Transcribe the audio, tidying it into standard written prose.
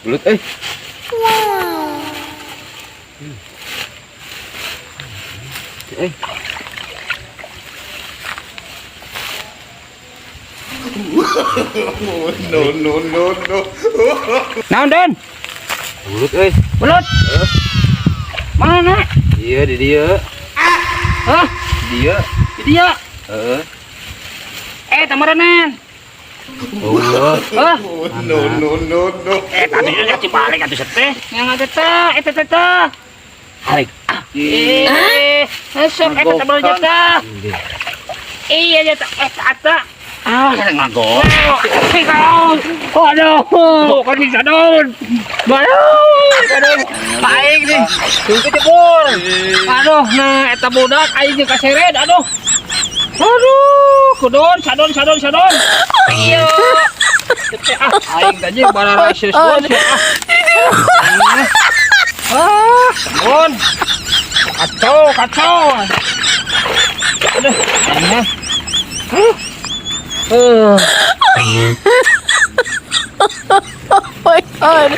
Belut euy. Eh, No, no, no, no. Naon, Don? Belut euy. Belut. Mana? Iya, di dieu. Hah? Di dieu. Di dieu. Heeh. Eh, tamarenan. Oh, Hah? No, no, no, no. Eh, tadi nya cibalik atuh teh. Yang ada teh, eta teh teh. Harik. Eh, sok eta teh belut teh. Iya, eta eta eta. Ah, ngagok. Oh, aduh, kok bisa don? Aduh, aduh, aing nih, tunggu jebur. Aduh, nah, eta budak aing jeung kaseret, aduh. Aduh, kudon, sadon, sadon, sadon. Iya. Teh, ah, aing tadi bararaseus ah. Ah, sadon. Kacau, kacau. Aduh, aneh. Oh my God.